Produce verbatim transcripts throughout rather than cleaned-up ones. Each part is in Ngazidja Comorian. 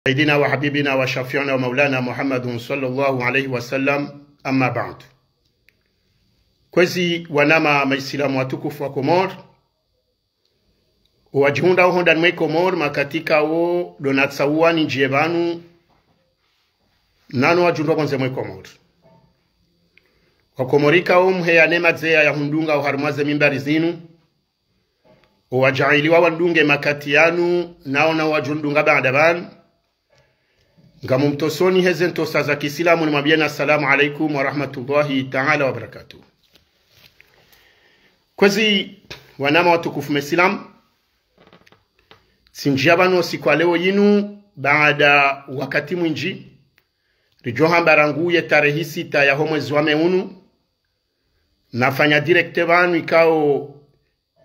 سيدنا وحبيبنا وشفيعنا ومولانا محمد صلى الله عليه وسلم، أما بعد. Kwezi wanama maislamu watukufu wa Komori, wadjihundra uhondani mwe Komori, makatika wo ndo natsauwa nindjiye pvanu, nano wadjihundra pvondze mwe Komori. Wakomori kawo mheya ne madzeya ya hundunga oharumwa ze mimbari zinu, owadjaaliwa wandunge makati yanu, nao nao wadjondunga baada pvanu. Ngamumtosoni heze ntosa za kiislamu, nimwambiyeni assalamu alaikum wa rahmatullahi ta'ala wa barakatuh. Kwezi wanama watukufu maislamu, tsindjiya pvanu siku ya leo yinu baada wakati mwindji, ridjo hamba rangu ye tarehi sita ya ho mwezi wa mai unu, nafanya direct pvanu ikao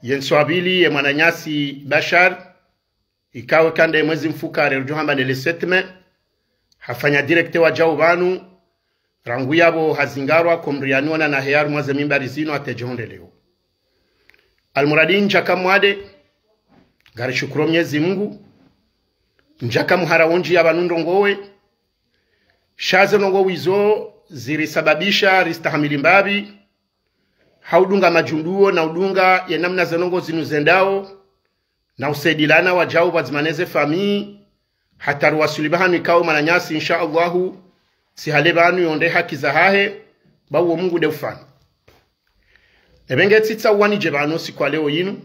ye ntsu ya pvili ye mwananyasi Bashar, ikao kande mwezi mfukare ridjo hamba nde le sept mai, hafanya direct wadjau pvanu, rangu yapvo hazingarwa komriyani wana na heya harumwa ze mimbari zinu hata djihundre leo. Almuradi ndjaka mwade, ngarishukuru Mnyezi Mungu, ndjaka muhara wondjiya pvanu ndrongowe, sha ze ndrongo wizo zirisababisha ristahamili mbapvi, ha udunga madjunduo na udunga ye namna ze ndrongo zinu zendao, na usaidilana wadjau pvwadzima ne ze famiyi, hata ruwaswili pvahanu ikao mwananyasi, insha Allahu, tsi hale pvanu yonde haki zahahe, ba uwo Mungu nde ufanya. Epvenge tsitsauwa nidje pvanu siku ya leo yinu,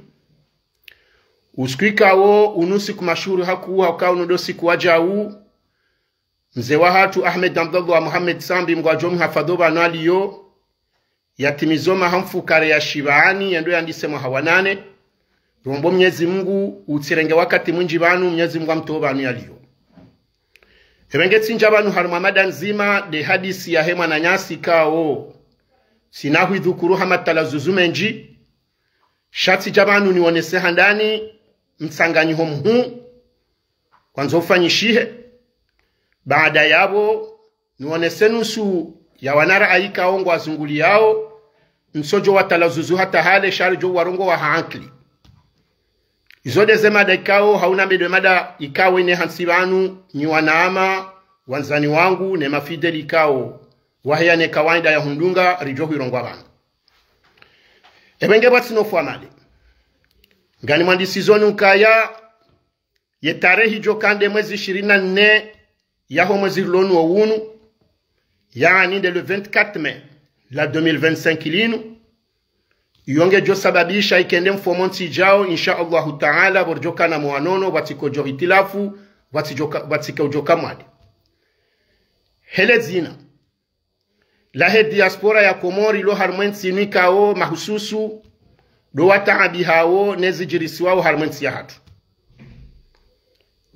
usiku ikao unu siku mashuhuri hakuu, hauka unu ndo siku wadjau mze wahatru Ahmed Abdallah Mohamed Sambi, Mngu adjo mhifadhwi pvanu yaliyo, yatimizo maha mfukare ya shipvani, yendo yandise mwaha wa nane. Rombo Mnyezi Mungu utsirenge wakati mwindji pvanu, Mnyezi Mungu amtowe pvanu yaliyo. Epvenge tsindja pvanu harumwa mada ndzima nde hadisi yahe mwananyasi ikao tsina hwidhukuru ha matalazuzu mendji, sha tsidja pvanu niwonese handani mtsanganyiho mhuu wandzo ufanyishihe. Baada yapvo, niwonese nusu ya wana raayi ikao ngwazunguliyao, ntsudjo watalazuzu hata hale, sha ridjo uwarongowa ha ankili. Izo nde ze mada ikao, ha unambe nde mada ikao ine hantsi pvanu, nyi wanama, wandzani wangu, ne mafideli ikao waheya ne kawaida ya hundunga, ridjo hwirongowa pvanu. Epvenge pvwatsina ufwa male, nganimwandisizoni ukaya ye tarehi idjo kande mwezi ishirini na nne ya ho mwezi rilo nuwo unu, yaani nde le vingt-quatre mai la deux mille vingt-cinq linu, iyo ngedjo sababisha ikende mfumontsi idjao, insha Allahu Ta'ala, pvo ridjo kana mwanono, pvwatsiko djo hitilafu, pvwatsidjo ka-, pvwatsike udjo ka mwade. Hele dzina lahe diaspora ya Komori ilo harumwa entsi inu ikao mahususu ndo wataabihao ne zidjirisiwao harumwa entsi yahatru.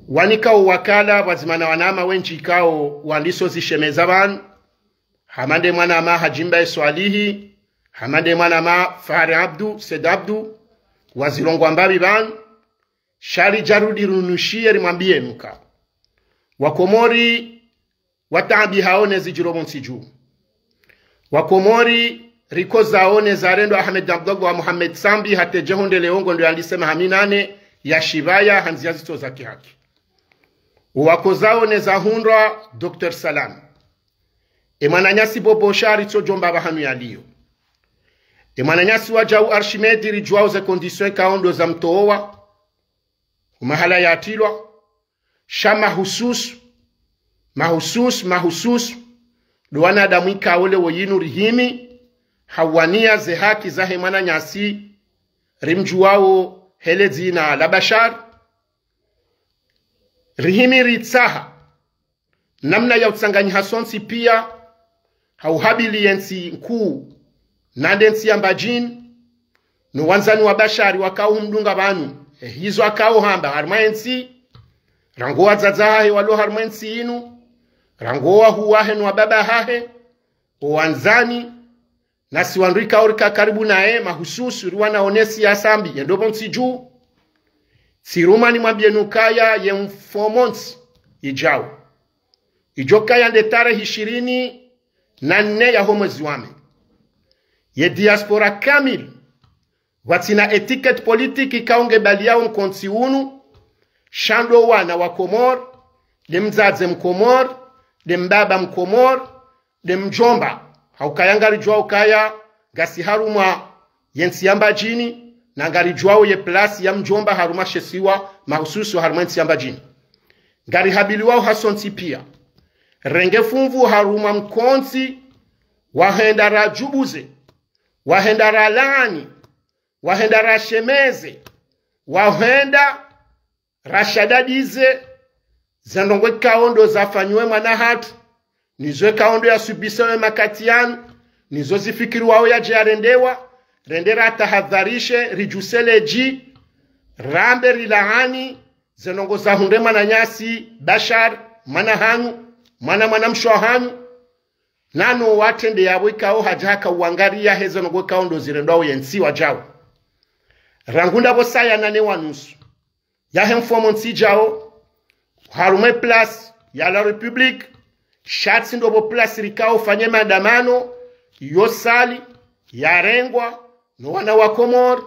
Wanikao wakala pvwadzima na wanama wendji ikao wandiso zishemeza pvanu, hama nde mwanama Hadji Mbae Swalihi, hama nde mwanama Fahari Abdu, Said Abdu, wazirongowa mbapvi pvanu, sha ridja rudi rinushiye rimwambiyeni uka Wakomori wataabihao ne zidjiro pvontsi dju. Wakomori rikozao ne zarendwa Ahmed Abdallah Mohamed Sambi hata djehundre leo ngondo yandise maha minane ya shipvaya ha ndziya zitso za kihaki. Wakozao ne zahundrwa Docteur Salam. E mwananyasi Bobo Shari tsodjo mba pvahanu yaliyo. E mwananyasi wadjau Archimède ridjuwao ze conditions ikao ndo zamtowa, umahala yatrilwa, sha mahususu, mahususu, mahususu, ndo wanadamu ikao leo yinu rihimi, ha uwaniya ze haki zahe mwananyasi, rimdjuwao hele dzina la Bashar, rihimi ritsaha namna ya utsanganyiha sontsi piya, ha uhabiliya entsi nkuu, na nde ntsi ya Mbadjini, no wandzani wa Bashari wakao humdunga pvanu, e hizo akao hamba harumwa entsi, rangu wadzadze hahe walo harumwa entsi inu, rangu wahuu wahe no wababa hahe, o wandzani, nasi wandru ikao rika karibu naye, mahususu riwana onesi ya Sambi, yendo pvontsi dju. Tsiruma nimwambiyeni ukaya ye mfumontsi idjao, idjo kaya nde tarehi ishirini na nne ya ho mwezi wa mai, ye diaspora kamili, pvwatsina étiquette politique ikao ngebaliyao nkontsi unu, sha ndo wana wa Komori, de mdzadze Mkomori, de mbaba Mkomori, de mdjomba. Haukaya ngaridjuwa ukaya ngasi harumwa yentsi ya Mbadjini, na ngaridjuwao ye place ya mdjomba harumwa she isiwa, mahususu harumwa yentsi ya Mbadjini. Ngarihabiliwao hasontsi pia. Renge funvu harumwa mkontsi, wahenda radjubuze, wahenda ralaani, wahenda rashemeze, wahenda rashadadize ze ndrongoo ikao ndo zafanyiwa mwana hatru, nizo ikao ndo yasubisa ye makati yanu, nizo zifikiriwao yadje yarendewa, rende ratahadharishe, ridjuse ledji, rambe rilaani ze ndrongoo zahundre mwananyasi Bashar, mwana hanyu, mwana mwanamshe wahanyu, nano watrende yapvo ikao hadja haka uwangariya heze ndrongoo ikao ndo zirendwao yentsi wadjao. Rangu ndapvo saa ya nane wa nusu yahe mfumontsi idjao, harumwa ye place ya la République, sha tsi ndopvo place rikao ufanye maandamano, yo salle yarengwa no wana wa Komori,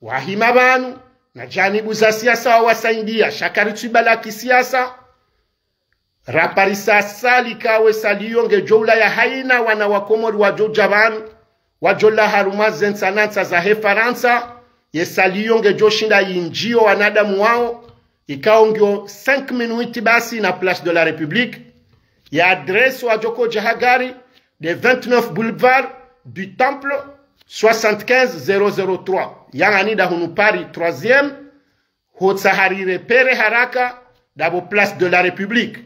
wahima pvanu, na janibu za siasa wawasaidia, sha karitsu ibala kisiasa. Raparisa salle ikao ye salle iyo ngedjo ulaya haina wana wa Komori wadjo udja pvanu, wadjo lawa harumwa ze ntsanantsa zahe Farantsa, ye salle iyo ngedjo shinda yindjiyo wanadamu wao, ikao ngiyo cinq minutes basi na Place de la République. Ye adresse wadjo kodja ha gari, de vingt-neuf boulevard du Temple, soixante-quinze zéro zéro trois. Yaani ndahunu Paris troisième, hotsaha rirepere haraka ndapvo Place de la République.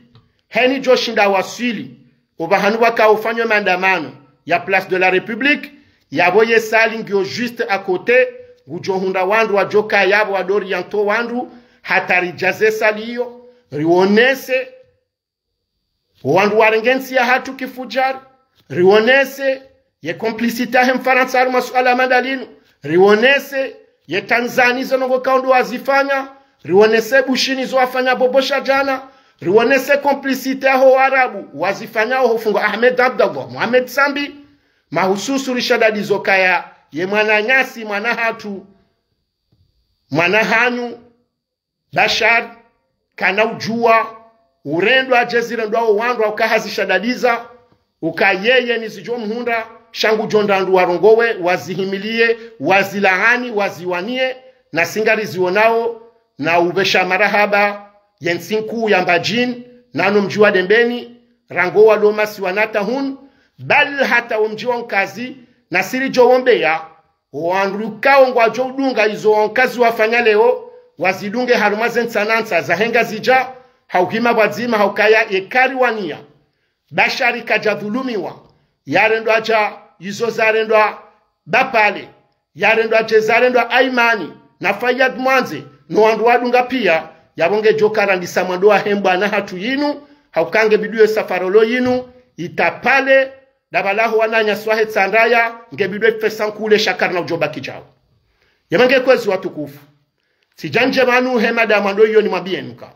Heni djo shinda waswili, opvahanu pvakao ufanywa maandamano ya Place de la République, yapvo ye salle ngiyo juste à côté, ngudjo hundra wandru wadjo kaya yapvo wado orienter wandru, hata ridjaze salle iyo, rionese wandru warenge ntsi yahatru kifudjari, rionese ye complicité yahe Mfarantsa harumwa suala ya mandalinu, rionese ye Tanzanie ze ndrongoo ikao ndo wazifanya, rionese Bushini zo wafanya Bobo sha djana, rionese complicité yaho Waarabu wazifanya oho ufungwa Ahmed Abdallah, Mohamed Sambi, mahususu rishadadizo kaya ye mwananyasi, mwana hatru, mwana hanyu, Bashar, kana udjuwa urendwa dje zirendwao wandru, uka hazishadadiza, uka yeye nizidjo mhundra, sha ngudjo ndra wandru warongowe, wazihimiliye, wazilaani, waziwaniye, nasi ngarizionao, na upvesha marahaba ye ntsi nkuu ya Mbadjini, nano mdji wa Dembeni, rangu walo masiwa na hata hunu, bal hata wo mdji wa Nkazi, nasi ridjo wombeya, owandru ikao ngwadjo udunga izo wankazi wafanya leo, wazidunge harumwa ze ntsanantsa zahe Ngazidja, ha uhima pvwadzima, ha ukaya ye kari waniya. Bashar kadja dhulumiwa, yarendwa dja izo zarendwa Bapale, yarendwa dje zarendwa Aimani, na Fayad Mwandze, no wandru wadunga pia, yapvo ngedjo karandisa mwando wahe mbwana hatru yinu, ha uka nge bidi ye safarolo yinu, itapvale, ndapvalaho wananyasi wahe Tsandraya, nge bidi ye pvesa nkule sha karina udjo baki djao. Yemenge kwezi watukufu. Tsidja ndje pvanu he mada mwando iyo nimwambiyeni uka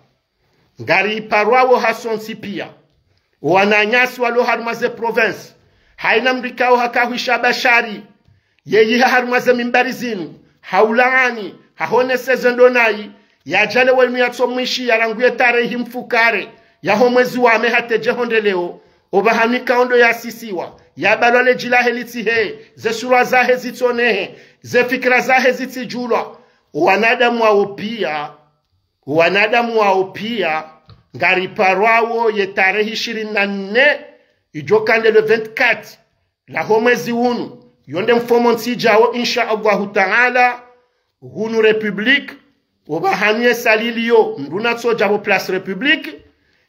ngariparwao hasontsi pia. Owananyasi walo harumwa ze province, haina mdru ikao hakahwisha Bashar, yeyiha harumwa ze mimbari zinu, haulaani, hahonese ze ndrongoo nayi, yadja leo inu yatso mwishi, yarangu ye tarehi mfukare, yaho mwezi wa me hata dje hondre leo, opvahanu ikao ndo yasisiwa, yabalwa ledji lahe litsihe, ze sura zahe zitsonehe, ze fikira zahe zitsidjulwa. Owanadamu wao pia, owanadamu wao pia, ngariparwao ye tarehi ishirini na nne, idjo ka nde le vingt-quatre laho mwezi unu, yo nde mfumontsi idjao, insha Allahu Taala, hunu République, opvahanu ye salle iliyo, mdru natsodja pvo Place République,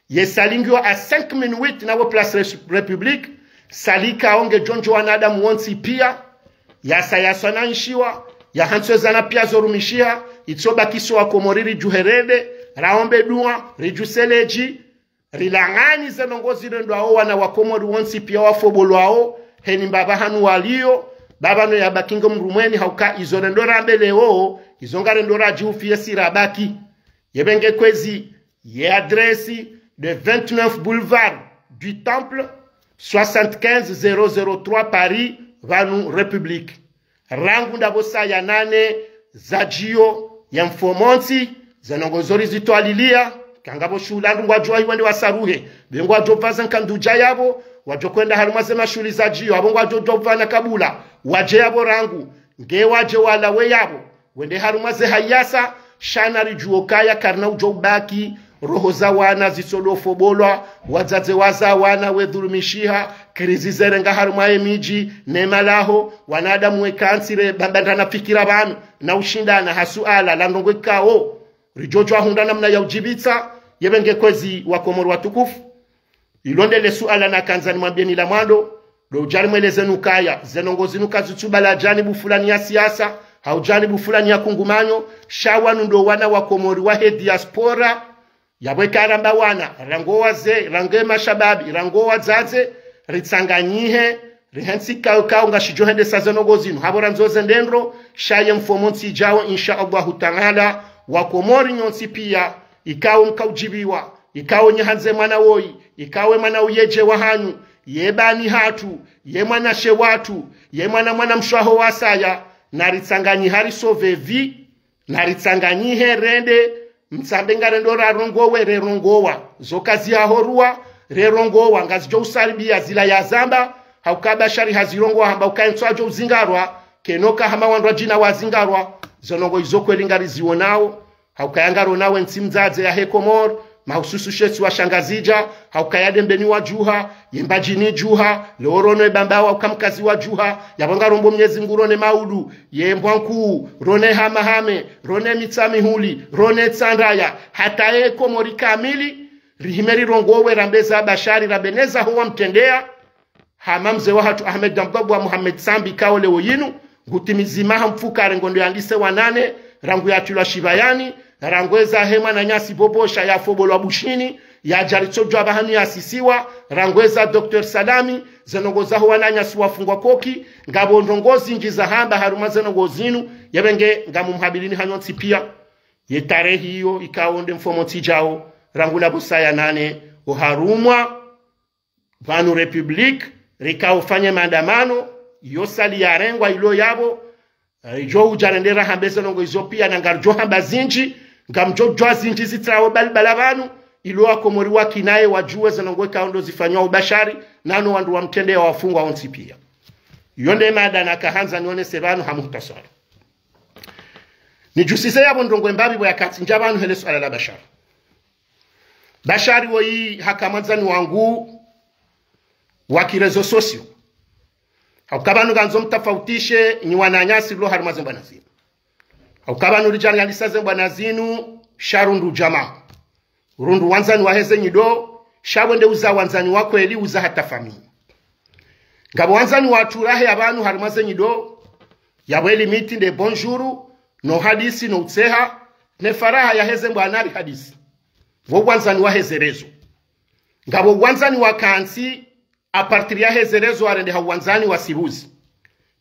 ye salle ngiyo à cinq minutes na pvo Place Ré-, République, salle ikao ngedjo ndjo wanadamu wontsi pia, yasa yaswananishiwa, yahantswezana pia zo rumishiha, itso baki so Wakomori ridjuherede, raombe dua, ridjuse ledji, rilaani ze ndrongoo zirendwao wana wa Komori wontsi pia wafobolwao, heni mbapvi hanu waliyo, mbapvi no yabaki nge mrumweni, ha uka izo rendo rambe leo, izo ngarendo radjihufiye si rabaki. Yemenge kwezi, ye adresse de vingt-neuf boulevard du Temple, soixante-quinze zéro zéro trois Paris, pvanu République. Rangu ndapvo saa ya nane za djiyo ya mfumontsi, ze ndrongoo zo rizitwaliliya, Kangapvo shuhuli ndru ngwadjo wahi wende wasaruhe. Be ngwadjo pvaza nkandudja yapvo, wadjo kwenda harumwa ze mashuhuli zadjiyo, apvo ngwadjo djo pvana kabula. Wadje yapvo rangu, nge wadje walawe yapvo. Wende harumwa ze hayasa, sha naridjuwe ukaya karina udjo ubaki, roho za wana zitsodo fobolwa, wadzadze waza wana wedhulumishiha, krizi zerenga harumwa ye midji, ne malaho, wanadamu weka ntsire, bambandana fikira pvanu, na ushindana ha suala la ndrongoo ikao. Ridjo djuwa hundra namna ya udjibitsa, yepvenge kwezi wa Komori watukufu. Ilo ndele suala nakandza nimwambiyeni la mwando, ndo udja rimwelezeni ukaya, ze ndrongoo zinu kazitsu bala janibu fulani ya siasa, hau janibu fulani ya kungumanyo, sha wanu ndo wana wa Komori wahe diaspora, yapvo eka ramba wana, rangu wazee, rangu mashababi, rangu wadzadze, ritsanganyihe, rihentsi ikao ikao ngashidjo hendesa ze ndrongoo zinu, hapvo randzo zende ndro, sha ye mfumontsi idjao, insha Allahu Ta'ala, wa Komori nyontsi pia, ikao mkaudjibiwa, ikao nyi handze mwana woyi, ikao ye mwana uye dje wa hanyu, ye bani hatru, ye mwanashe watru, ye mwana mwana mshe waho wasaya, naritsanganyihe risove vi, naritsanganyihe rende, mtsambe ngarendo rarongowe rerongowa, zo kazi haho ruwa, rerongowa, ngazidjo usaribiya zila yazamba, hauka Bashari hazirongowa hamba uka ye ntsu yadjo uzingarwa, kenoka hama wandru wadjina wazingarwa, zo ndrongoo izo kweli ngariziwonao, hauka ya ngaronawe ntsi mdzadze yahe Komori, mahususu she isiwa sha Ngazidja, hauka ya Dembeni wadjuha, ye Mbadjini djuha, leo rono ye Bambao hauka mkazi wadjuha, yapvo ngarombo Mnyezi Mngu rone maudu, ye Mbwankuu, rone Hamahame, rone Mitsamihuli, rone Tsandraya, hata ye Komori kamili, rihime rirongowe rambe za Bashari, rambe ne zaho wamtrendeya, hama mze wahatru Ahmed Abdallah Mohamed Sambi ikao leo yinu, ngutimizi maha mfukare ngondo yandise wanane, rangu yatrilwa shipvayani, rangu eza he mwananyasi Bobosha yafobolwa Bushini, yadja ritsodjuwa pvahanu yasisiwa, rangu eza Docteur Salami, ze ndrongoo zaho wananyasi wafungwa koki, ngapvo ndrongoo zindji za hamba harumwa ze ndrongoo zinu, yepvenge ngamumhabilini hanyu ntsi pia. Ye tarehi iyo ikao nde mfumontsi idjao, rangu napvo saya nane, oharumwa pvanu République, rikao ufanye maandamano, yo sali yarengwa ilo yapvo, eh, idjo udja rende rahambe ze ndrongoo izo pia, na ngaridjo hamba zindji, ngamdjo djuwa zindji zitrao balibala pvanu, ilo wa Komori wakinaye wadjuwe ze ndrongoo ikao ndo zifanywa u Bashari, nano wandru wamtrendeya wafungwa wontsi pia. Iyo nde mada nakahandza nionese pvanu ha muhtasari. Nidjusise yapvo ndrongoo mbapvi pvo yakati ndja pvanu hele suala la Bashari. Bashari woyi haka mwandzani wangu wa ki réseaux sociaux. Hauka pvanu ngandzo mtafautishe nyi wananyasi rilo harumwa ze mbwana zinu. Hauka pvanu ridja riandisa ze mbwana zinu, sha rundu djamaa. Rundu wandzani wahe ze nyido, sha pvwende uza wandzani wa kweli uza hata famiyi. Ngapvo wandzani watru rahe ya pvanu harumwa ze nyido, yapvo ye limite nde bonjour, no hadisi no utseha, ne faraha yahe ze mbwana rihadisi. Pvo wandzani wahe ze réseaux. Ngapvo wandzani wa kantsi, à partir yahe ze réseaux warendeha wandzani wa sibuzi.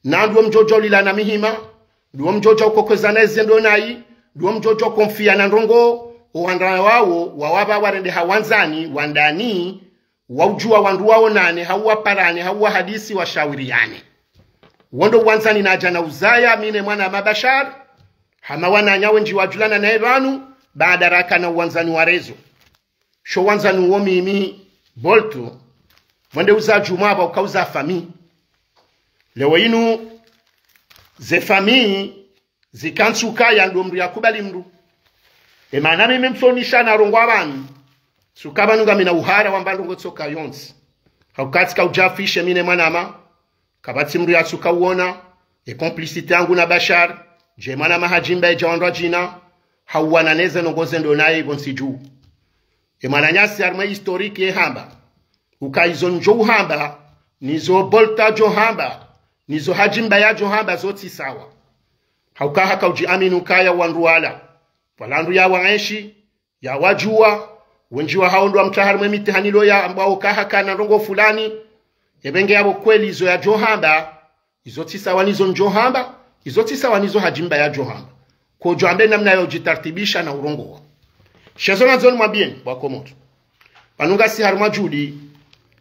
Na ndo mdjo djuwa ulilana mihima, ndo mdjo djuwa ukokwezana eze ndo nayi, ndo mdjo djuwa ukomfiyana ndrongoo, owandru wawo, wawapva warendeha wandzani, wa ndani, wa udjuwa wandru waonane, hau waparane, hau wahadisi, washawiriyane. Wo ndo wandzani nadja na uzaya, mi ne mwanama Bashari, hama wananya wendji wadjulana naye pvanu, baada rakana wandzani wa réseaux. Sho wandzani wo mimi, Boltu, pvwende uza djumwa pvwa uka uza famiyi. Leo inu, ze famiyi, zikantsi ukaya ndo mndru yakubali mndru. Emana mimi msonisha narongowa pvanu. Tsuka pvanu ngamina uhara wamba ndrongoo tsoka yontsi. Hauka tsika udja afficher mi ne mwanama. Kapvatsi mndru yatsuka uona. E complicité yangu na Bashari. Dje mwanama hadjimba edja wandru wadjina. Hauwana neze ndrongoo ze ndo naye pvontsi dju. Emwananyasi harumwa historique ye hamba. Uka izo ndjo uhamba, nizo Bolta djo hamba, nizo Hadjimba yadjo hamba zo tsi sawa. Hauka haka udji amini ukaya wandru wala. Wala wandru yawaenshi, yawadjuwa, wendji wahao ndo wamtra harumwa emitihani lo yambwao uka hakana ndrongoo fulani, epvenge yapvo kweli izo yadjo hamba, izo tsi sawa nizo ndjo hamba, izo tsi sawa nizo Hadjimba yadjo hamba. Kodjo ambe namna yo djitartibisha na urongowa. Shezo nandzo nimwambiyeni, bo Wakomori. Pvanu ngasi harumwa djudi,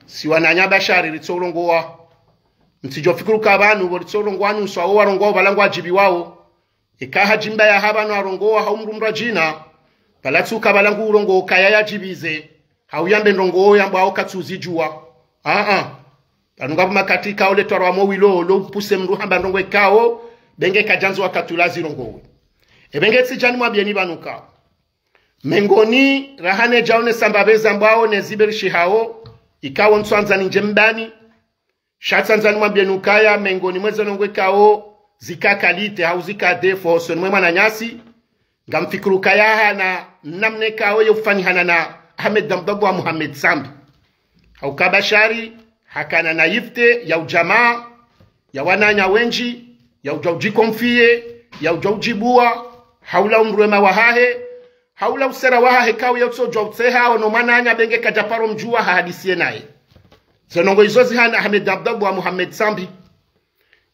si wananya Bashari ritso urongowa. Mtsidjo fikiri uka pvanu, pvo ritso urongowa nusu, awo warongowa pvala ngwadjibiwao. Eka Hadjimba yaha pvanu arongowa hau mndru mndru adjina, Pvala tsuka pvala ngu urongoa ukaya yadjipvize, hau yambe ndrongoo yambwao katsuzidjuwa. Aa. Pvanu ngapvo makati ikao le twarwa mo wilo, lo upuse mndru hamba ndrongoo ikao, be nge kadjandzo wakati ula zirongowe. Ebe nge tsidja nimwambieni pvanu ka. Mengoni, raha nedjaone sambapve zambwao ne ziberishihao, ikao ntsuandza nindje mbani, sha tsandza nimwambieni ukaya, mengoni mwa ze ndrongoo ikao, zika qualité, hau zika défaut, hosoni mwe mwananyasi, ngamfikiri ukaya hana namna ikao ye ufanihana na Ahmed Abdallah Mohamed Sambi. Hauka Bashari, hakana naïveté, ya udjamaa, ya wananya wendji, ya udja udjikonfiye, ya udja udjibua, haula umrwema wahahe, haula usera wahahe kau ya utsodjua utseha, ono mwananya be nge kadja paro mdjua hahadisiye naye. Ze ndrongoo izo zihana Ahmed Abdallah Mohamed Sambi.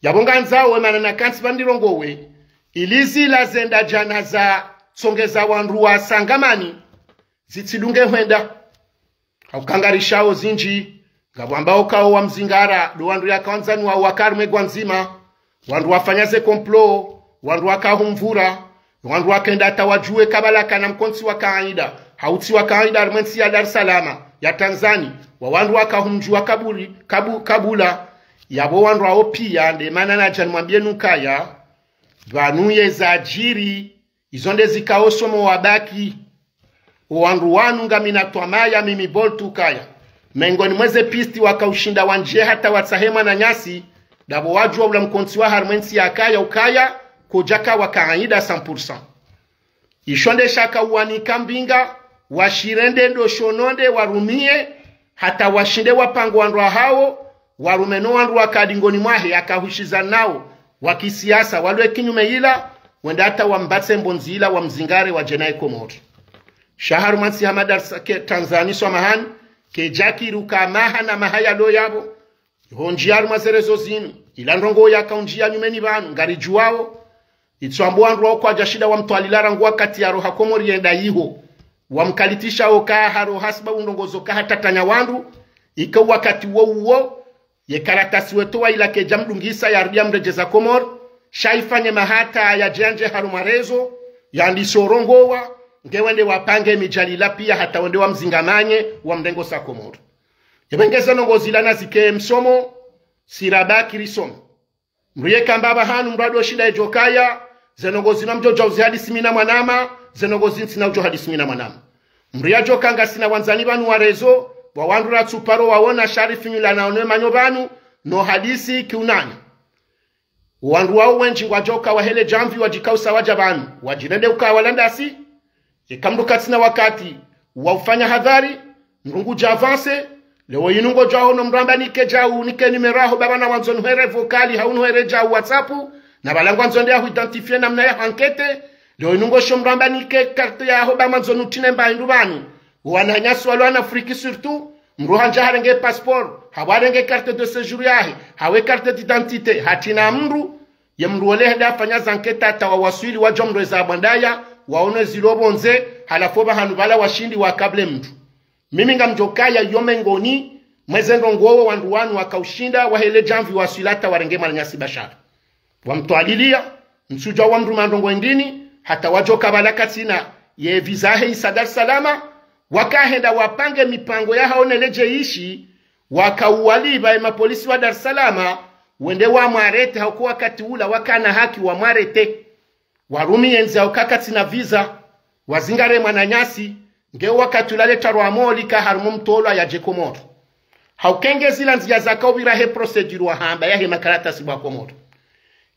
Yapvo ngandzao we mana nakantsi pvanu ndirongowe, ili zila zenda djana zatsongeza wandru wa Sangamani, zitsidunge hwenda. Hauka ngarishao zindji, ngapvo wambao kao wa mzingara, ndo wandru yaka wandzani wao waka harumwa e gwa ndzima, wandru wafanya ze complot, wandru waka humvura, wandru wakenda hata wadjuwe ka pvala kana mkontsi wa kawaida, hau tsi wa kawaida harumwa entsi ya Dar es Salaam, ya Tanzania, wa wandru waka humdjuwa kaburi, kabu-, kabula, yapvo wandru wao pia, nde mana nadja nimwambieni ukaya, pvanu ye zadjiri, izo nde zikao somo wabaki. O wandru wanu ngamina twamaya mimi Boltu ukaya, mengoni mwa ze piste waka ushinda wandje hata watsahe mwananyasi, ndapvo wadjuwa ula mkontsi wa harumwa entsi yakaya ukaya, kodjaka wa kawaida cent pour cent. Isho nde shaka uwanika mbinga, washirende ndo shononde warumiye, hata washinde wapange wandru wahao, warume no wandru waka dingoni mwahe yaka hushiza nao, wa kisiasa, walwe kinyume ila, wenda hata wambatse mbondzi ila wamzingare wadje naye Komori. Sha harumwa ntsi hama Dar es-, ke Tanzania swamahani, kedjakiri uka maha na maha yalo yapvo, iho ndjia harumwa ze réseaux zinu, ila ndrongoo yaka undjia nyumeni pvanu, ngaridjuwao, itsoambo wandru wao kwadjashinda wamtwalila rangu wakati yaroha Komori yenda iho. Wamkalitisha oka haroha hasibabu ndrongoo zo ka hatatanya wandru. Ika wakati uwo uwo, ye karatasi wetowa ila kedjamdungisa yarudi yamredjeza Komori. Sha ifanye maha hata yadje yandje harumwa réseau, yandise urongowa, nge wende wapange midjadala pia hata wende wamzingamanye, wamrengo sa Komori. Ebe nge ze ndrongoo zila nazike msomo, sirabaki risome. Mdru yeka amba pvahanu mdru ado shinda yedjo kaya, ze ndrongoo zinu ngamdjo djau zihadisi mi na mwanama, ze ndrongoo zinu ntsina udjo hadisi mi na mwanama. Mdru yadjo ka ngasina wandzani pvanu wa réseau, wa wandru ratsuparo waona sha rifinyula na ono emanyo pvanu, no hadisi kiunani. Wandru wao wendji ngwadjo ka wahe le djamvi wadjikausa wadja pvanu, wadjirende uka wala ndasi, eka mdru katsina wakati wa ufanya hadhari, mdru ngudja avance, leo inu ngodjo aho no mdru amba nike djau, nike numéro yaho baba na wandzo nuhere vocal, hau nuhere djau WhatsApp, na pvala ngwandzo nde yahu identifier namna ya enquête, leo inu ngosho mdru amba nike carte yaho baba mwandzo nutrine mba hindru pvanu. Wananyasi walo en Afrique surtout, mdru handja harenge passeport, hau harenge carte de séjour yahe, hau e carte d'identité, hatrina mdru, ye mdru wole hende afanya ze enquête hata wawaswili wadjo mdrweza bwandaya, waone zilo pvondze, halafu pvahanu pvala washindi wakable mdru. Mimi ngamdjo kaya yo mengoni mwa ze ndrongoo wo wandru wanu waka ushinda wahe le djamvi waswili hata warenge mwananyasi Bashar. Wamtwalilia, ntsudjua wamruma ndrongoo ndrini, hata wadjo ka pvala katsina ye visa yahe isa Dar es Salaam, waka henda wapange mipango yahao ne le djeshi, waka uwalipva ye mapolisi wa Dar es Salaam, wende wamwarete, hauka wakati ula wakana haki wamwarete. Warumi yendzi hauka katsina visa, wazingare mwananyasi, nge wakati ula le tarwa moli ka harumwa mtolwa yadje Komori. Hauka nge zila ndzia zaka upvira he procédure wahamba yahe makaratasi pvwa Komori.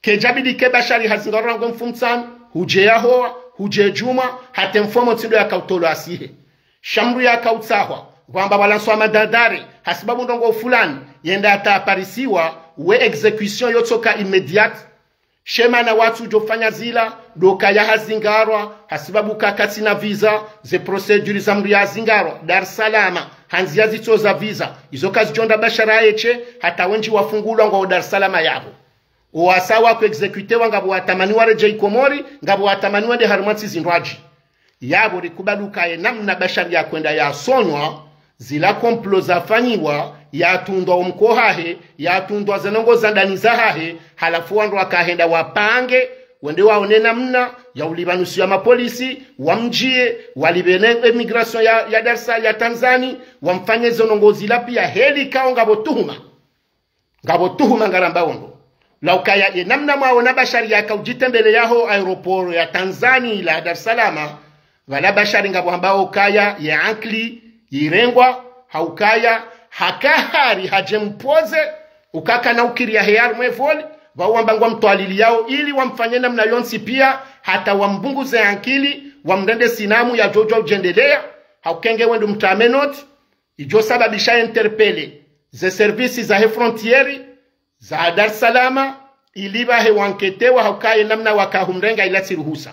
Kedjabidi ke Bashar hazingarwa ngo mfumtsanu, hudje yahowa, hudje djumwa, hata mfumontsi ndo yaka utolwa asihe. Sha mdru yaka utsahwa, wamba walanswa madadare, hasibabu ndrongoo fulani, yenda hata aparisiwa, we exécution yotsoka immédiate. She mana watsudjo fanya zila, ndo kaya hazingarwa, hasibabu ka katsina visa, ze procédure za mdru yazingarwa, Dar es Salaam, ha ndzia zitso za visa, izo kazidjo nda Bashar aeshe, hata wendji wafungulwa ngwao Dar es Salaam yapvo. Owasa wako exécuté wa ngapvo watamani waredjei Komori, ngapvo watamani wende harumwa ntsi zindrwadji. Yapvo rikubali uka ye namna Bashar yakwenda yasonwa, zila complot zafanyiwa, yatrundwa omkohahe, yatrundwa ze ndrongoo za ndani zahahe, halafu wandru waka henda wapange, wende waone namna ya ulipva nusu ya mapolisi, wamdjiye, walipve ne immigration ya, ya Dar es Salaam, ya Tanzani, wamfanye zo ndrongoo zila piya, heli ikao ngapvo tuhuma. Ngapvo tuhuma ngarambao ndo. La ukaya ye namna mwaona Bashari yaka udjitembeleya ho aéroport ya Tanzani la Dar es Salaam, pvala Bashari ngapvo hambao ukaya ye ankili irengwa, ha ukaya haka hari hadje mpoze, ukaka na ukiri yahe harumwa e vol, pvao wamba ngwamtwaliliyao ili wamfanye namna yontsi piya, hata wambunguze ankili, wamrende sinamu yadjo djuwa udjendeleya, ha ukenge wende umtame noti, idjo sababisha interpeller ze service zahe frontière za Dar es Salaam, ili pvahe wanketewa ha ukaya ye namna waka humrenga ila tsi ruhusa.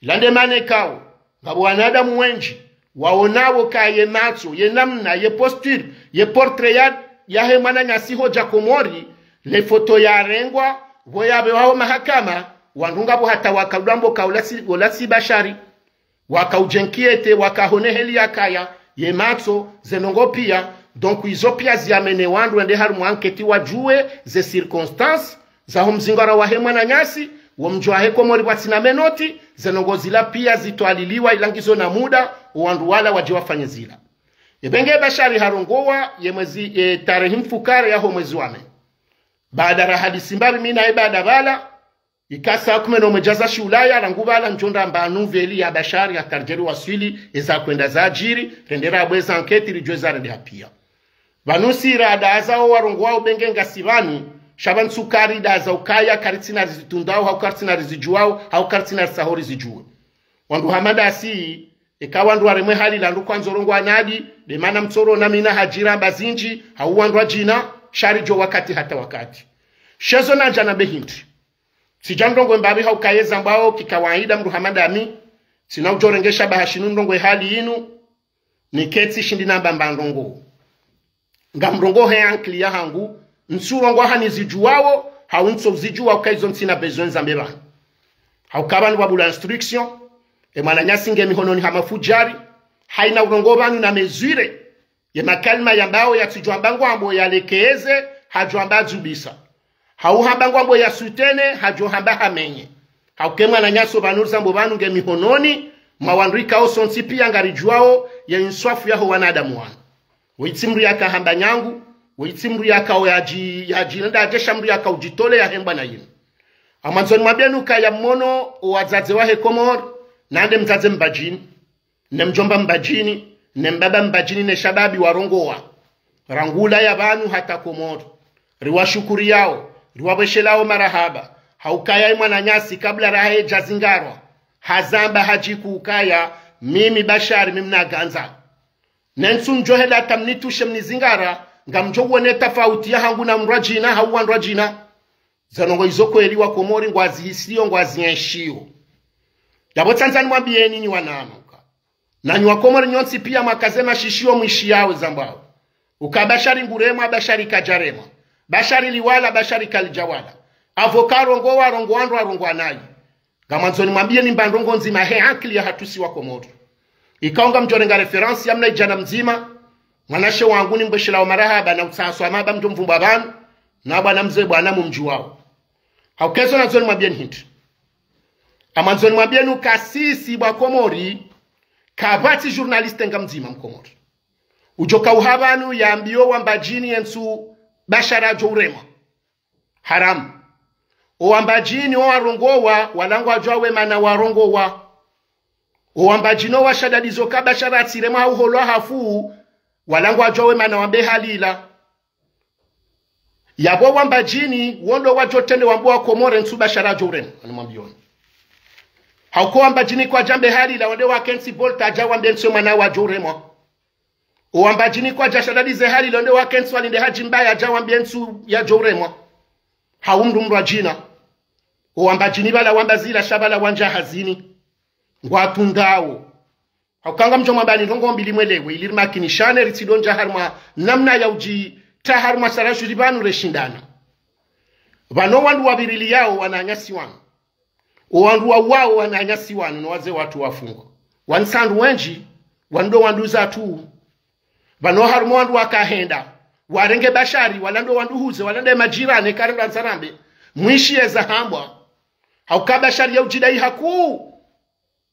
Ila nde mana ikao, ngapvo wanadamu wendji, waonao ukaya ye matso, ye namna, ye posture, ye portrait ya, yahe mwananyasi hodja Komori, le foto yarengwa, pvo yapvehwa ho mahakama, wandru ngapvo hata waka udjwamba ukaya ola tsi, ola tsi Bashari. Waka udjenkiete, waka hone heli yakaya, ye matso, ze ndrongoo piya, donc izo piya ziameneya wandru wende harumwa enquête wadjuwe, ze circonstances, zaho mzingara wahe mwananyasi, wo mdji wahe Komori pvwatsina menoti, ze ndrongoo zila piya zitwaliliwa ila ngizo na muda, o wandru wala wadje wafanye zila. Epvenge Bashari harongowa, ye mwezi, e, tarehi mfukare yaho mwezi wa mai. Baada rahadisi mbapvi mi naye baada pvala, ika saa kume no mwedja za shiulaya, rangu pvala ndjo ndrambaa nouvelle ya Bashari ya karjeri waswili, eza kwenda zadjiri, rende rabwe ze enquête ridjuwe zarendeha piya. Pvanu si rada aza o warongowao benge ngasi pvanu, sha pvanu tsu kari daza ukaya karitsina rizitundao, hau karitsina rizidjuwao, hau karitsina risaho rizidjuwe. Wandru hama ndasi, eka wandru waremwe hali la ndru kwandzo rongowa nadi, be mana mtsoro na mi na hadjira mba zindji, hau wandru wadjina, sha ridjo wakati hata wakati. Shezo nadja nambe hindri. Tsidja ndrongoo mbapvi ha ukaya eza mbwao kikawaida mndru hama ndami, tsina udjo rengesha baha shinu ndrongoo e hali inu, niketsi shindi namba mba ndrongoo. Ngamrongoo he ankili yahangu, ntsu rongowa ha nizidjuwao, hau ntsu uzidjuwa ukaya izo ntsina besoin nizambe pvanu. Ha ukaya pvanu pvwabula instruction, e mwananyasi nge mihononi ha mafudjari, hayina urongowa pvanu na mesure, ye makalima yambao yatsidjo amba ngwambo yalekeze, hadjo amba adzubisa. Hau hamba ngwambo ya soutenir, hadjo hamba hamenye. Hauka e mwananyasi o pvanu rizambo pvanu nge mihononi mwa wandru ikao sontsi piya ngaridjuwao ye inswafu yaho wanadamu wanu. Woyi tsi mndru yaka hamba nyangu, woyi tsi mndru yaka o yadji, yadji, nda adjesha mndru yaka udjitole yahe mbwana yinu. Amwandzo nimwambiyeni ukaya mmono o wadzadze wahe Komori, nande mdzadze Mbadjini, ne mdjomba Mbadjini, ne mbaba Mbadjini ne shababi warongowa. Rangu ulaya pvanu hata Komori. Riwashukuriyao, riwapvweshelao marahaba. Ha ukaya e mwananyasi kabla raha yedja zingarwa, hazamba hadjiku ukaya, mimi Bashari, mimi nagandza. Ne ntsu ndjo hela hata mnitushe mnizingara, ngamdjo wone tafauti yahangu na mndru wadjina, hau wandru wadjina. Ze ndrongoo izo kweli wa Komori ngwazihisiyo, ngwazienshiyo. Yapvo tsandza nimwambiyeni nyi wananya uka, nanyi wa Komori nyontsi piya mwakaze mashishiyo mwishiyao eza mbwao. Uka Bashari nguremwa, Bashari kadjaremwa. Bashari liwala, Bashari kalidjawala. Avocat arongowa, arongowa ndro, arongowa nayi. Ngamwandzo nimwambiyeni mba ndrongoo ndzima he ankili yahatru si wa Komori. Ikao ngamdjo renga référence ya mna idjana mdzima, mwanashe wangu nimpvweshelao marahaba na utsaha swamaha ba mdjo mvumbwa pvanu, na bwana mze bwana mumdjuwao. Ha uka ezo nandzo nimwambiyeni hindri. Amwandzo nimwambiyeni uka sisi bwa Komori, kapvatsi journaliste ngamdzima Mkomori udjo kauha pvanu yambiyo wa Mbadjini ye ntsu Bashari adjo uremwa. Haramu. O wa Mbadjini o warongowa, wala ngwadjuwao e mana warongowa. O wa Mbadjini o washadadizo ka Bashari atsiremwa hau holwa hafu, wala ngwadjuwao e mana wambe hali ila. Yapvo wa Mbadjini, wo ndo wadjo trende wambe wa Komori ntsu Bashari adjo uremwa, animwambiyoni. Hauka wa Mbadjini kwadjambe hali ila, wende wakentsi Volta adja wambe ntsu mwana wadjo uremwa. O wa Mbadjini kwadjashadadize hali ila, wende wakentsi Walinde Hadji Mbaye adja wambe ntsu yadjo uremwa. Hau mndru mndru wadjina. O wa Mbadjini pvala wamba zila sha pvala wandja hazini. Ngwatundao. Hauka ngamdjo mwambani ndrongoo mbili mwelewe, ili rimakinishane, ritsidondja harumwa namna ya udjitra harumwa sara shuri pvanu reshindana. Pvanu wandru wapviriliyao wananyasi wanu. O wandru wauwao wananyasi wanu no wazee watru wafungwa. Wanu tsi wandru wendji, wanu ndo wandru zatru. Pvanu harumwa wandru wakahenda, warenge Bashari, wala ndo wandru huze, wala nde majirani, karenda nzarambe. Mwishiye zahambwa. Hauka Bashari ye udjidai hakuu,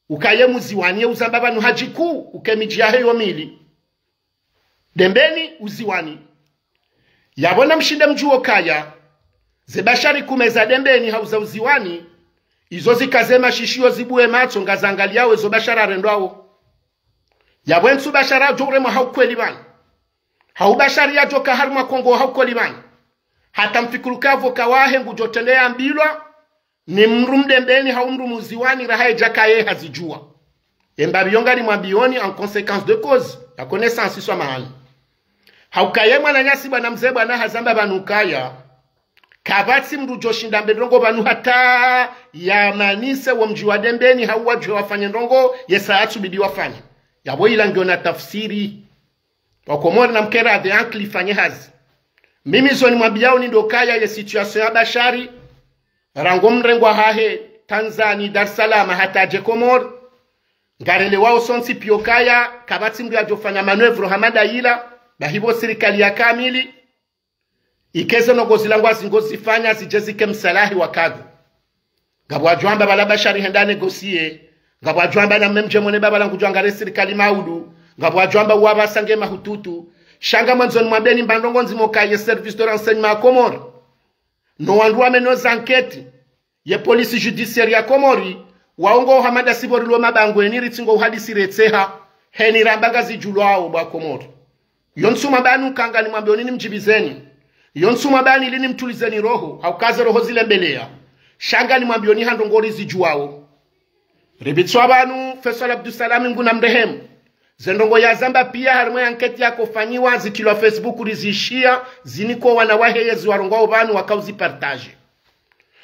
ukaye Mdzuwani ye uzamba pvanu hadjikuu, uke midji yahe yo mili. Dembeni, Mdzuwani. Yapvo namshinde mdjuwe ukaya, ze Bashari kume za Dembeni hau za Mdzuwani, izo zika ze mashishiyo zibuwe matso ngazangaliyao ezo Bashari harendwawo. Yapvo entsu Bashari yadjo uremwa hau kweli pvanu. Hau Bashari yadjo ka harumwa Kongo hau kweli pvanu. Hata mfikiri ukaya pvo kawahe ngudjo trende yambilwa, ni mndru Mdembeni hau mndru Mdzuwani raha yedja kaye hazidjuwa. Emba pviyo nganimwambiyoni en conséquence de cause, ya connaissance swamahani. Hauka ye mwananyasi bwana mze bwana hazamba pvanu ukaya, kapvatsi mndru djoshinda yambe ndrongo pvanu hata yamanise wo mdji wa Dembeni hau wadjuwe wafanye ndrongo, yesa yatsubidi wafanye. Yapvo ila ngiyo na tafsiri. Wakomori namkere adhe ankili ifanye hazi. Mimi zo nimwambiyao ni ndo ukaya ye situation ya Bashari, rangu mrengwa hahe Tanzania, Dar es Salaam, hata yadje Komori. Ngarelewao sontsi piya ukaya, kapvatsi mndru yadjofanya manœuvre hama nda yila, bahi pvo sirikali ya kamili. Ike ze ndrongo zila ngwazi ngozifanya zidje zike msalahi wa kadhu. Ngapvo wadjo amba pvala Bashari hende négocier. Ngapvo wadjo amba na mme mdje mwone pvala ngudjo angalia sirikali maudu. Ngapvo wadjo amba uwa pvasa nge mahututu. Sha ngamwandzo nimwambiyeni mba ndrongo ndzima ukaya ye service de renseignement ya Komori, no wandru wamenao ze enquête, ye police judiciaire ya Komori, wao ngo hama nda si pvo rilo mabangweni ritsi ngo uhadisi retseha, heni ramba ngazidjulwao bwa Komori. Yo ntsu mwambani uka nganimwambiyoni nimdjibizeni. Yo ntsu mwambani ili nimtulizeni roho, hauka ze roho zilembeleya. Sha nganimwambiyoni ha ndrongo rizidjuwao. Ripvitswa pvanu, Faisal Abdussalam Mngu namrehemu. Ze ndrongo yazamba piya harimwa ye enquête yakofanyiwa zitilwa Facebook rizishiya, ziniko wana wahe yezi warongwao pvanu wakauzi partager.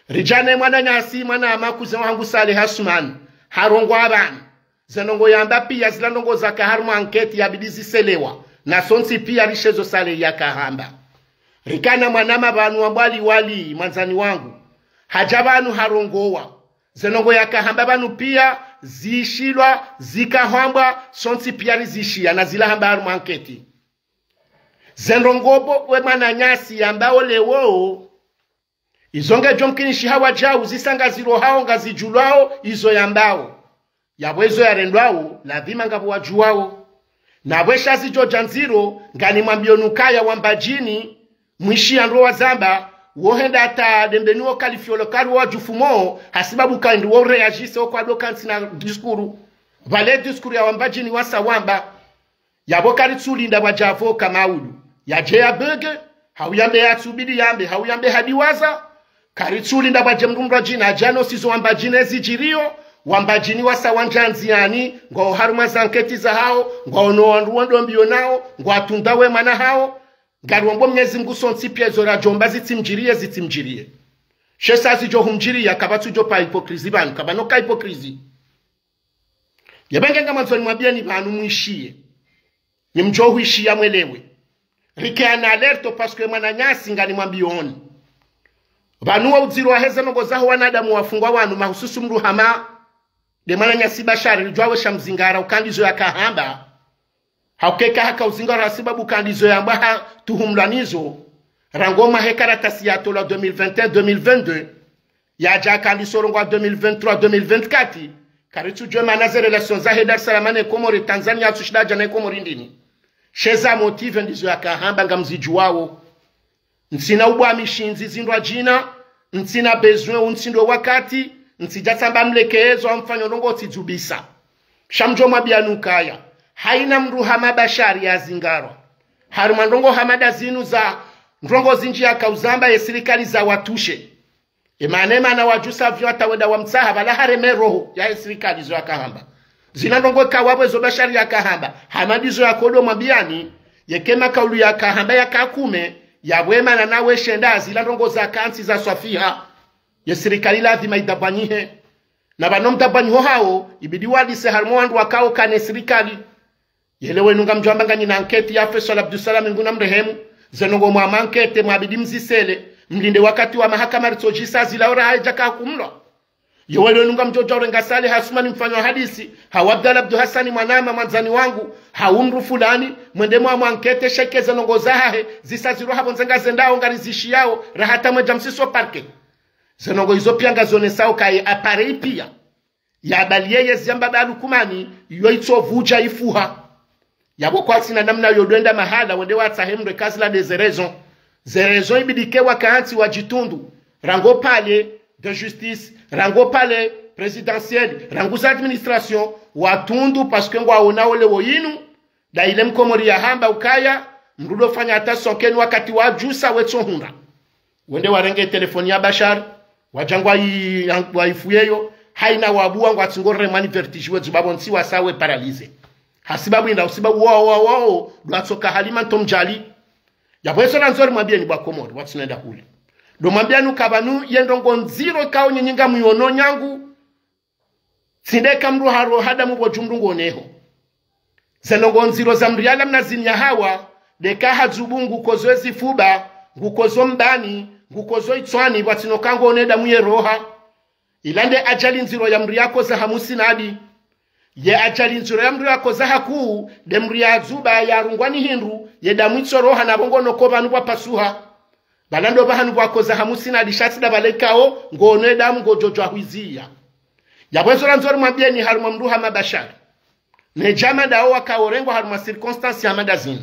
Ridja ne mwananyasi, mwana ama cousin wahangu Saleh Assoumani, harongwa pvanu. Ze ndrongo yamba piya zila ndrongo zaka harimwa enquête yabidi ziselewa. Na sontsi piya rishe zo Saleh yakahamba. Rikana mwanama pvanu wa Mbwali Wali, mwandzani wangu. Hadja pvanu harongowa. Ze ndrongo yakahamba pvanu piya, zishilwa, zikahambwa, sontsi piya rizishiya, na zila hamba harimwa enquête. Ze ndrongo pvo we mwananyasi yambao leo, izo ngedjo mkinishiha wadjau zisa ngazirohao ngazidjulwao, izo yambao. Yapvo izo yarendwao, ladhima ngapvo wadjuwao. Na pvwesha zidjo dja ndziro, nganimwambiyoni ukaya wa Mbadjini, mwishiya ndro wazamba, wo henda hata Dembeni wo qualifier lo kari wadjufumo, hasibabu ka ndo wo réagir wo kwadjo kantsi na discours. Pvale discours ya wa Mbadjini wasa wamba. Yapvo karitsulinda pvwadja pvo ka maudu yadje ya bug, hau yambe yatsubidi yambe, hau yambe hadiwaza. Karitsulinda pvwadje mndru mndru adjina adjano sizo wa Mbadjini ezidjiriyo, wa Mbadjini wasa wandza ndziyani, ngwao harumwa ze enquête zahao, ngwao no wandru wandro mbiyo nao, ngwatunda we mwana hao. Ngarombo Mnyezi Mngu sontsi piya zo radjomba zitsimdjiriye, zitsimdjiriye. Sha esa zidjo humdjiriya, kapvatsu djo pa hypocrisie pvanu, kapvanoka hypocrisie. Yepvenge ngamwandzo nimwambiyeni pvanu mwishiye. Nimdjo hwishiya mwelewe. Rike en alerte parce que mwananyasi nganimwambiyoni. Pvanu wa udziro waheze ndrongo zaho wanadamu wafungwa wanu mahususu mndru hama nde mwananyasi Bashari ridjuwa we sha mzingara uka ndizo yakahamba. Hauka eka haka uzingara hasibabu ka ndizo yamba hatuhumlwa nizo. Rangu mwahe karatasi yatolwa deux mille vingt et un, deux mille vingt-deux. Yadja ka ndiso rongowa deux mille vingt-trois, deux mille vingt-quatre. Karitsudjuwa mana ze relations zahe Dar es Salaam ne Komori, Tanzania, yatsushinda yadja ne Komori ndini. Sha eza motive ndizo yakahamba ngamzidjuwao. Ntsina ubwa mishindzi zindru adjina, ntsina besoin untsi ndo wakati, ntsidja tsamba mlekezo amfanyo ndrongo tsidzubisa. Sha mdjo mwambiyani ukaya, haina mndru hama Bashari yazingarwa. Harimwa ndrongo hama nda zinu za ndrongo zindji yakauzamba ye sirikali za watushe. Emana emana wadjusa pvyo hata wenda wamtsaha pvala hareme roho yahe sirikali zo yakahamba. Zina ndrongo eka wapvo ezo Bashari yakahamba, hama ndizo yakodo mwambiyani, yeke makaulu yakahamba yaka kume, yapvo emana nawe shenda zila ndrongo zakantsi za swafiha. Ye sirikali ladhima idabwanyihe. Na pvanu mdabwanyiho hawo, ibidi wadise harimwa wandru wakao kane sirikali. Yele wenu ngamdjo amba nganyina enquête ya Faisal Abdussalam Mngu namrehemu. Ze ndrongo mwama enquête mwabidi mzisele. Mlinde wakati wa mahakama ritsodjisa zila ora haidja kahukumlwa. Yewele wenu ngamdjo dja urenga Saleh Assoumani mfanyo hadisi. Hau Abdallah Abdou Hassani mwanama mwandzani wangu. Hau mndru fulani. Mwende mwamwa enquête sha eke ze ndrongo zahahe. Zisa ziro hapvo ndze ngazendao ngarizishiyao. Raha hata mwedja msiso parquet. Ze ndrongoo izo pia ngazionesao ukaya ye appareil pia ya baliye ye ziamba ba Lukumani, yo itsovudja ifuha. Yapvo kwatsina namna yo ndo wenda mahala, wende watsahe mndru eka zila nde ze raison. Ze raison ibidi ike wakantsi wadjitundu. Rangu palais de justice, rangu palais présidentiel, rangu za administration, watundu parce que ngwaonao leo inu, nda ile mkomori yahamba ukaya, mndru ndo fanya hata sonkeni wakati wadjusa wetsohundra. Wende warenge telefoni ya Bashar, wadja ngwai-, ngwaifuyeyo, haina wabuwa ngwatsingo remani vertige wedzu bapvo ntsi wasa we paralysé. Hasibabu inda, usibabu wao, wao, wao, ndo watsoka Halima Ntomdjali. Yapvo eso nandzo rimwambiyeni bo wakomori, watsina enda hule. Ndo mwambiyani uka pvanu ye ndrongoo ndziro ikao nyinyi ngamwiono nyangu, tsi nde eka mndru haro hadamu pvo dju mndru ngoneho. Ze ndrongoo ndziro za mndru yala mna zini ya hawa, nde eka hadzubu ngukozo ezifuba, ngukozo mbani, ngukozo itswani, pvwatsina uka ngone damu ye roha. Ila nde ajali ndziro ya mndru yakoza hamusi nadi. Ye ajali ndziro ya mndru yakoza hakuu, nde mndru yadzuba yarungwa ni hindru, ye damu itso roha na pvo ngono ko pvanu pvwapasuha. Pvala ndo pvahanu pvwakoza hamusi nadi sha tsi nda pvale ikao, ngone damu ngodjodjwa hwiziya. Yapvo eso nandzo rimwambiyeni harumwa mndru hama Bashar. Ne djama ndawo wakao urengwa harumwa circonstance hama nda zinu.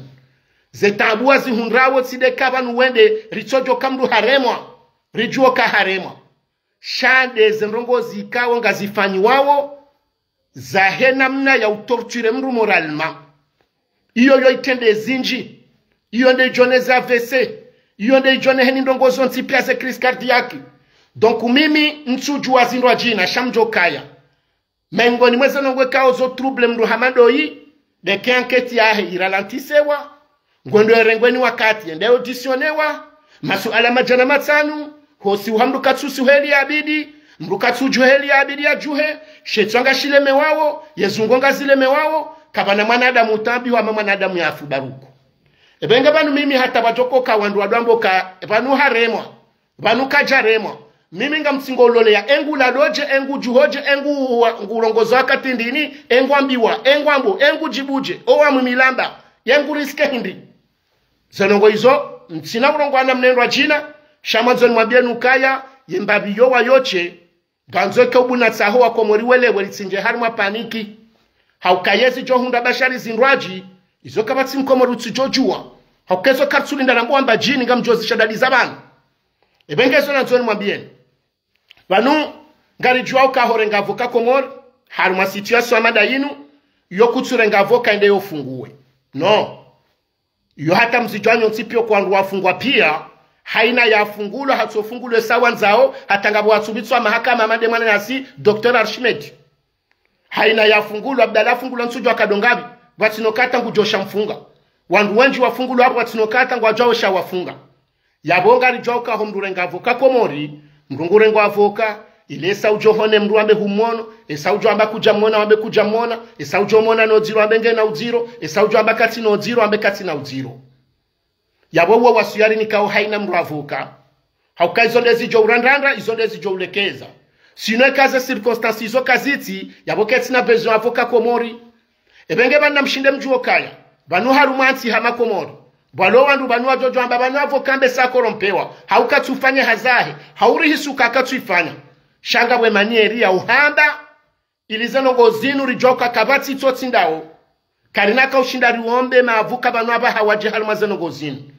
Ze taabu wazihundrawo tsi nde eka pvanu wende ritsodjo ka mndru haremwa, ridjuo ka haremwa. Sha nde ze ndrongoo zikao ngazifanyiwawo, zahe namna ya utorture mndru moralement. Iyo yo itrende zindji. Iyo nde idjo ne za A V C. Iyo nde idjo ne heni ndrongoo zontsi pia ze crise cardiaque. Donc mimi ntsudjuwa zindrwadjina, sha mdjo kaya. Mengoni mwa ze ndrongoo ikao zo trouble mndru hama ndoyi, nde eka enquête yahe iralantisewa, ngwendo erengweni wakati yende auditionnewa, masuala madjana matsanu, hosi uha mndru katsusi uheli yabidi, mndru katsudjuheli yabidi yadjuhe, she tswa ngashilemewawo, ye zungo ngazilemewawo, kapvana mwanadamu utambiwa hama mwanadamu yafu baruku. Ebe nge pvanu mimi hata pvadjoko ka wandru wadjo amba uka, pvanu haremwa. Pvanu kadjaremwa. Mimi ngamtsingo uloleya, engu ladodje, engu djuhodje, engu wa-, ngu urongozo wakati ndini, engu ambiwa, engu ambo, engu djibudje, owa mwimilamba, yengu risqué hindri. Ze ndrongoo izo, ntsina urongowa na mndru ndrwadjina, sha mwandzo nimwambiyeni ukaya, ye mbapvi yo wayotshe, ngandzo eka ubuna tsaho wakomori welewe ritsindje harumwa panique. Hauka ye zidjo hundra Bashar zindrwadji, izo kapvatsi mkomori utsidjo djuwa. Hauka izo karitsulinda na mbo wa Mbadjini ngamdjo zisha ndadi za pvanu. Ebe nge zo nandzo nimwambiyeni. Pvanu, ngaridjuwa uka ho renga avocat Komori, harumwa situation hama nda yinu, yo kutsu renga avocat ende yo funguwe. Non. Yo hata mzidjuwa nyontsi pia uka wandru wafungwa pia, haina yafungulwa, hatsofungulwa esa wandzao, hata ngapvo watsupvitswa mahakama hama nde mwananyasi, Docteur Archimède. Haina yafungulwa, Abdallah afungulwa ntsudjuwa kadongapvi, pvwatsina uka hata ngudjo sha mfunga. Wandru wendji wafungulwa hapvo pvwatsina uka hata ngwadjuwao sha wafunga. Yapvo ngaridjuwa uka ho mndru renga avocat Komori, mndru ngu rengo avocat, ile esa udjo hone mndru wambe humono, esa udjo amba kudjamona, wambe kudjamona, esa udjo mona no udziro, wambe ngena udziro, esa udjo amba katsina udziro, wambe katsina udziro. Yapvo uwo wasuyari nikao haina mndru avocat. Hauka izo nde zidjo urandrandra, izo nde zidjo ulekeza. Sinon eka ze circonstances izo kazitsi, yapvo ketsina besoin avocat Komori. Ebe nge pvanu namshinde mdjuwe ukaya, pvanu harumwa ntsi hama Komori, pvwalo wandru pvanu wadjo djo amba pvanu avocat mbe sa corrompewa, hauka tsufanya hazi yahe, haurihisi uka katsuifanya. Sha ngapvo manière ya uhamba, ili ze ndrongoo zinu ridjuwa uka kapvatsi tsotsi ndawo. Karina ka ushinda riwombe ma avocat pvanu apvaha wadje harumwa ze ndrongoo zinu.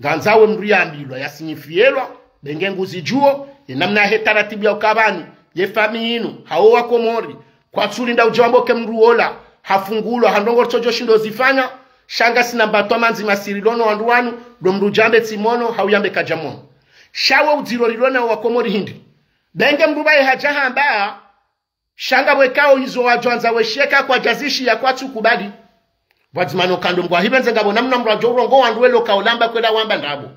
Ngandzawe mndru yambilwa, yasinyifiyelwa, be nge nguzidjuwo, ye namna yahe taratibu ya uka pvanu, ye famiyi inu, hawo wakomori, kwatsulinda udjo wambe uka mndru wola, hafungulwa, ha ndrongoo ritsodjo shinda uzifanya, sha ngasina mbatwa mandzi masiri rilo no wandru wanu, ndo mndru udjo ambe tsimono, hau yambe kadjamono. Sha wo udziro rilo nao wakomori hindri. Be nge mndru pvaye hadja hamba, sha ngapvo ikao izo wadjo wandza weshiye ka kwadjazishiya kwatsu kubali. Pvwadzima no uka ndo mngwa hipvendze ngapvo namna mndru adjo urongowa wandru wele uka ulamba kwela wamba ndrabo.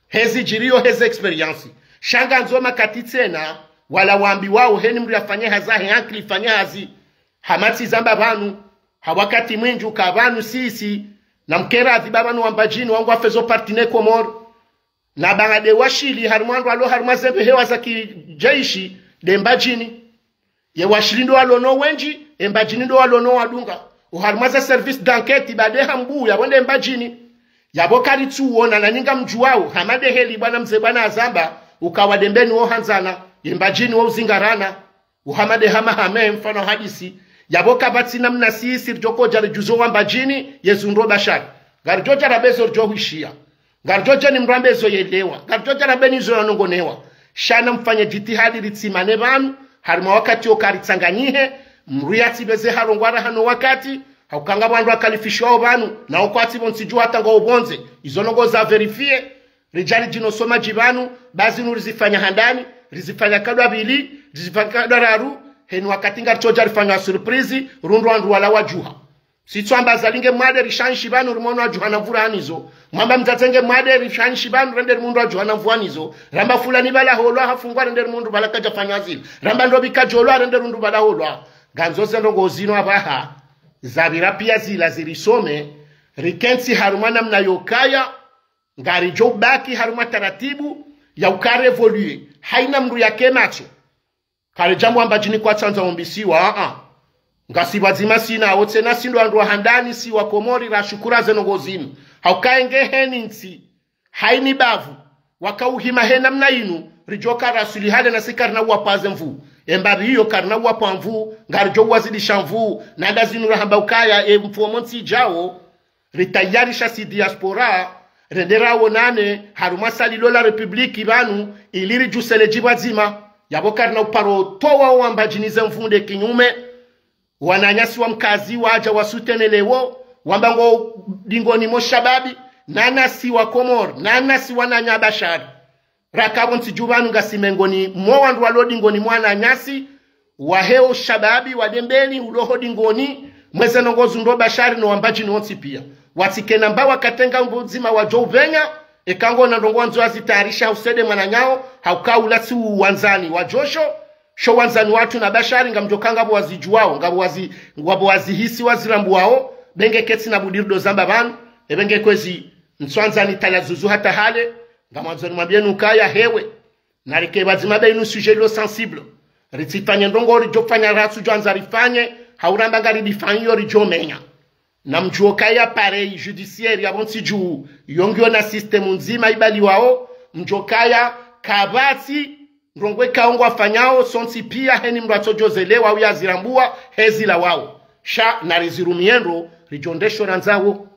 Hezi djiriyo hezi expérience. Sha ngandzo makati tsena, wala wambiwao heni mndru yafanye hazi yahe, ankili ifanye hazi. Hama tsi zamba pvanu, ha wakati mwindji uka pvanu sisi, na mkeradhi ba pvanu wa Mbadjini wangu wafezo partie ne Komori. Na pvanga nde washili harumwa wandru walo harumwa ze mbehewa za kijeshi nde Mbadjini. Ye washili ndo walo no wendji, e Mbadjini ndo walo no wadunga. O harumwa za service d'enquête ba nde Hambu yapvo nde Mbadjini. Yapvo karitsuwona na nyi ngamdjuwao, hama nde heli bwana mze bwana azamba, uka wa nde Mbeni wo handzana. Ye Mbadjini wo uzingarana, uhama de hama hame, mfano hadisi. Yapvo kapvatsi namna sisi ridjo kodja ridjuzo wa Mbadjini, ye zundro Bashari. Ngaridjo dja rabezo ridjo hwishiya. Ngaridjo dja ni mrambe zo yelewa. Ngaridjo dja rabe ni zo yanongonewa. Sha namfanye djitihadi ritsimane pvanu, harimwa wakati wo karitsanganyihe, mdru yatsibeze harongwa raha no wakati, hauka ngapvo wandru wakalifishwao pvanu, na wo kwatsi pvo ntsi dju hata ngwao pvondze. Izo nongo za vérifier, ridja ridjino soma dji pvanu, ba zinu rizifanya handani, rizifanya kadwa pvili, rizifanya kadwa raru, heni wakati ngaritso dja rifanya surprise, rundru wandru wala wadjuha. Sitso amba Azali nge mwade rishanshi pvanu rimono wadjuha na mvu rahanizo. Mwamba Mdzadze nge mwade rishanshi pvanu rende rimundru wadjuha na mvu rahanizo. Ramba fulani pvala holwa hafungwa rende rimundru pvala kadja fanywa zila. Ramba ndopvi kadjolwa rende rundru pvala holwa. Ngandzo ze ndrongo zinu apvaha. Zapvira pia zila zirisome. Rikentsi harumwa namna yokaya. Ngaridjo ubaki harumwa taratibu ya uka révoluer. Haina mdru yake matso. Karidja mwa Mbadjini kwatsandza umbisiwa, a-a. Ngasi pvwadzima sina, wo tsena si ndo wandru wa handani si wa Komori rashukuru ze ndrongo zinu. Hauka enge heni ntsi, haini bavu, waka uhima he namna inu, ridjoka rasuli hale nasi karina uwapva ze nvu. Emba pvi iyo karina uwapva nvu, ngaridjo uwazidisha nvu, na nda zinu rahamba ukaya, e mfumontsi djao, ritayarisha si diaspora, rende rawonane, harumwa salle de la République pvanu, ili ridjusele dji pvwadzima. Yapvo karina uparo towa wo wa Mbadjini ze nvu nde kinyume. Wananyasi wa Mkazi wadja wa soutenir lewo, wamba ngo dingoni mo shababi, na nasi wa Komori, na nasi wananya Bashari. Raka pvo ntsi dju pvanu ngasi mengoni mo wandru walo dingoni mwa wananyasi, wahe wo shababi wa Dembeni ulo ho dingoni, mwe ze ndrongo zundro Bashari no wa Mbadjini wontsi pia. Watsikena mba wakatenga mbu ndzima wadjo upvenya, eka ngwona ndrongo wandzo wazitayarisha hau saide mwananyao, hauka ula tsi wandzani wa djosho, sho wandzani watru na Bashari ngamdjoka ngapvo wazidjuwao, ngapvo wazi-, ngapvo wazihisi wazirambuwao, be nge ketsi na budi ridjo zamba pvanu, ebe nge kwezi ntsu wandzani tala zuzu hata hale, ngamwandzo nimwambiyeni ukaya hewe. Narike pvadzima be inu sujet lo sensible. Ritsifanye ndrongo ridjo fanya ratsu djo andza rifanye, hau ramba ngari difanyo ridjo menya. Na mdjuwe ukaya appareil judiciaire ya pvo ntsi dju, yo ngiyo na système ndzima ibaliwao, mdjuwe ukaya kapvatsi, ndrongo ikao ngwafanyao, sontsi pia heni mdru atso djo zelewa, uya zirambuwa, he zilawao. Sha, narizirumiye ndro, ridjo ndesho randzawo.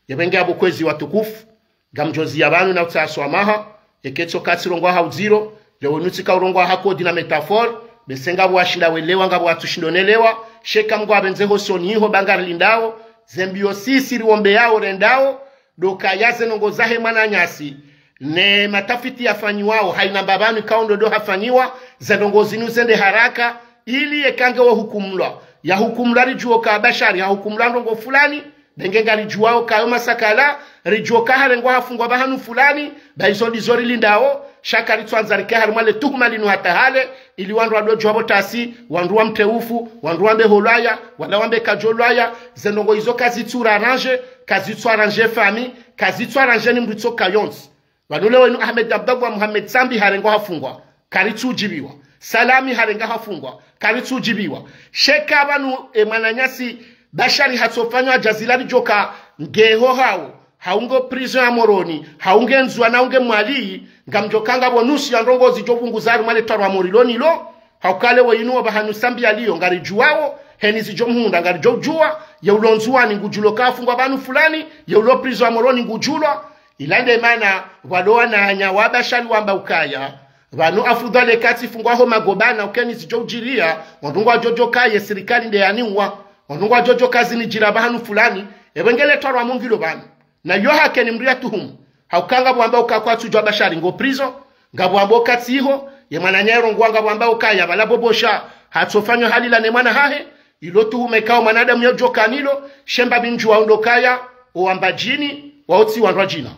Yebe nge apvo kwezi watukufu. Ngamdjo ziya pvanu na utsaha swamaha, eka tso katsi rongowa ha udziro, lewo nutsi ka urongowa ha code na métaphore, bese ngapvo washinda welewa, ngapvo watsushindo nelewa, sha eka Mngu apvendze hosoni iho ba ngarilindao, ze mbiyo sisi riwombeyao rendao, ndo ukaya ze ndrongo zahe mwananyasi, ne matafiti yafanyiwao, haina mba pvanu ikao ndo ndo hafanyiwa, ze ndrongo zinu zende haraka, ili eka nge wo hukumulwa, ya hukumulwa ridjuwe uka Bashari, ya hukumulwa ndrongo fulani, be nge ngaridjuwao ukaya yo masakala, ridjuwe uka harengwa hafungwa pvahanu fulani, ba izo ndizo rilindao, sha karitsu andza rike harumwa le tuhuma linu hata hale, ili wandru wadjo djuwa pvo tasi, wandru wa mteufu, wandru wambe holwaya, wala wambe kadjolwaya, ze ndrongo izo kazitsu ra arranger, kazitsu arranger famille, kazitsu arranger ni mdru tsoka yontsi. Pvanu lewo inu Ahmed Abdallah Mohamed Sambi harengwa hafungwa, karitsu udjibiwa. Salami harengwa hafungwa, karitsu udjibiwa. Sha eka pvanu e mwananyasi Bashari hatsofanywa djazila ridjoka nge ho hawo, hau nge prison ya Moroni, hau nge Ndzuwani, hau nge Mwali, ngamdjoka ngapvo nusu ya ndrongo zidjo pvunguza harumwa le twarwa mori lo nilo, hauka lewo inu wo pvahanu Sambi yaliyo ngaridjuwao, heni zidjo mhundra ngaridjo udjuwa, ye ulo Ndzuwani ngudjulo ka hafungwa pvanu fulani, ye ulo prison ya Moroni ngudjulwa, ila nde mana pvwalo wananya wa Bashari wamba ukaya, pvanu afudhwali eka tsifungwa ho magobana ukeni zidjo udjiriya, wandru ngwadjo djo ukaya ye sirikali nde yaniwa, wandru ngwadjo djo ukaya zinidjira pvahanu fulani, ebe nge le twarwa mongilo pvanu. Na yo hakeni mdru ya tuhumu. Hauka ngapvo wamba uka kwatsu djuwa Bashari ngo prison, ngapvo wamba uka tsiho, ye mwananya erongowa ngapvo wamba ukaya pvala bobosha, hatsofanywa halila ne mwana hahe, ilo tuhuma ikao mwanadamu yodjoka nilo, sha mba mi ndjuwao ndo ukaya, o wa Mbadjini, wao tsi wandru wadjina.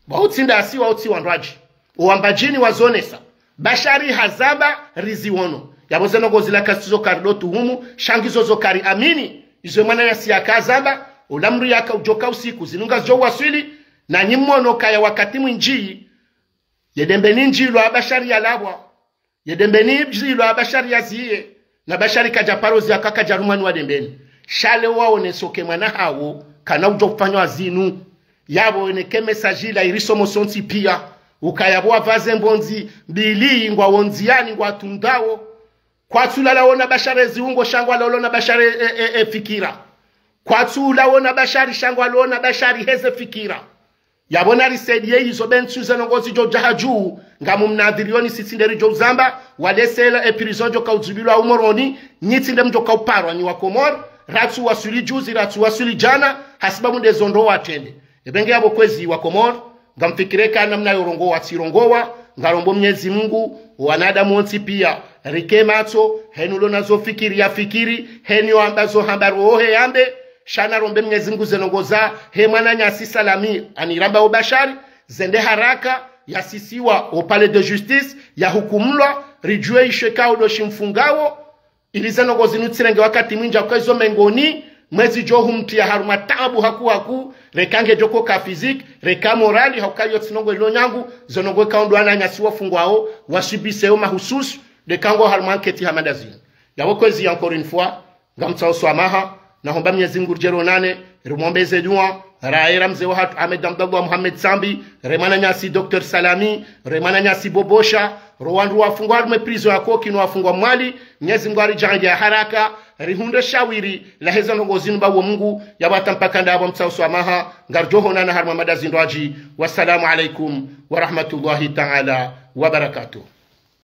Wao tsi ndasi, wao tsi wandru wadji. O wa Mbadjini wazonesa. Bashari hazamba riziwono. Yapvo ze ndrongo zila kazitsu zo kari ndo tuhumu, sha ngizo zo kari amini. Izo mwananyasi yaka hazamba, ola mdru yaka udjoka usiku, zinu ngazidjo uwaswili, na nyi mwono ukaya wakati mwindji, ye Dembeni ndjilwa Bashari yalapvwa. Ye Dembeni ndjilwa Bashari yaziye, na Bashari kadja paro ziya ka kadja rumwa ni wa Dembeni. Sha lewo waonesa uka e mwana hawo, kana udjo ufanywa zinu. Yapvo eneke message ila irisomo sontsi pia. Ukaya pvo wapvaze mbondzi mbili ngwawo ndziani ngwatundawo. Kwatsu lala wona Bashar ezi ungo sha ngwalolo na Bashar e, e, e, e fikira. Kwatsu lala wona Bashar sha ngwalolo na Bashar heze fikira. Yapvo narisaidiye izo be ntsu ze ndrongoo zidjo dja hadju, ngamumnadhiriyoni sisi nde ridjo uzamba, walesela e prison djo kaudzulilwa Moroni, nyi tsi nde mdjo kauparwa nyi Wakomori, ratsu waswili juzi, ratsu waswili djana, hasibabu nde zo ndro watrende. Ebe nge yapvo kwezi Wakomori, ngamfikire ka namna yo rongowa tsirongowa, ngarombo Mnyezi Mungu, wanadamu wontsi piya, rike matso, heni ulo na zo fikiri yafikiri, heni yo amba zo hamba roho he yambe, sha narombe Mnyezi Mungu ze ndrongoo za, he mwananyasi Salami, aniramba o Bashar, zende haraka, yasisiwa o Palais de Justice, yahukumulwa, ridjuwe isho ikao ndo shimfungawo, ili ze ndrongoo zinu tsirenge wakati mwindji hauka izo mengoni, mwezi djo humtriya harumwa taabu haku haku, reka ngedjo ko ka physique, reka morali, hauka iyo tsi ndrongoo ilo nyangu, zo ndrongoo ikao ndo wananyasi wafungwawo, wasubise yo mahususu, reka ngo harumwa enquête hama nda zinu. Yapvo kwezi encore une fois, ngamtsaho swamaha, nahomba Mnyezi Mungu ridje ronane, rimwombeze dua, raera mze wahatru Ahmed Abdallah Mohamed Sambi, re mwananyasi Docteur Salami, re mwananyasi Bobosha, ro wandru wafungwa harumwa e prison ya Koki no wafungwa Mwali, Mnyezi Mungu aridjaanliye haraka, rihundre shawiri, laheza ndrongoo zinu ba wo Mungu, yapvo hata mpaka ndapvo ngamtsaho swamaha, ngaridjo honana harumwa mada zindrwadji. Wassalamu alaikum warahmatullahi taala wabarakatuh.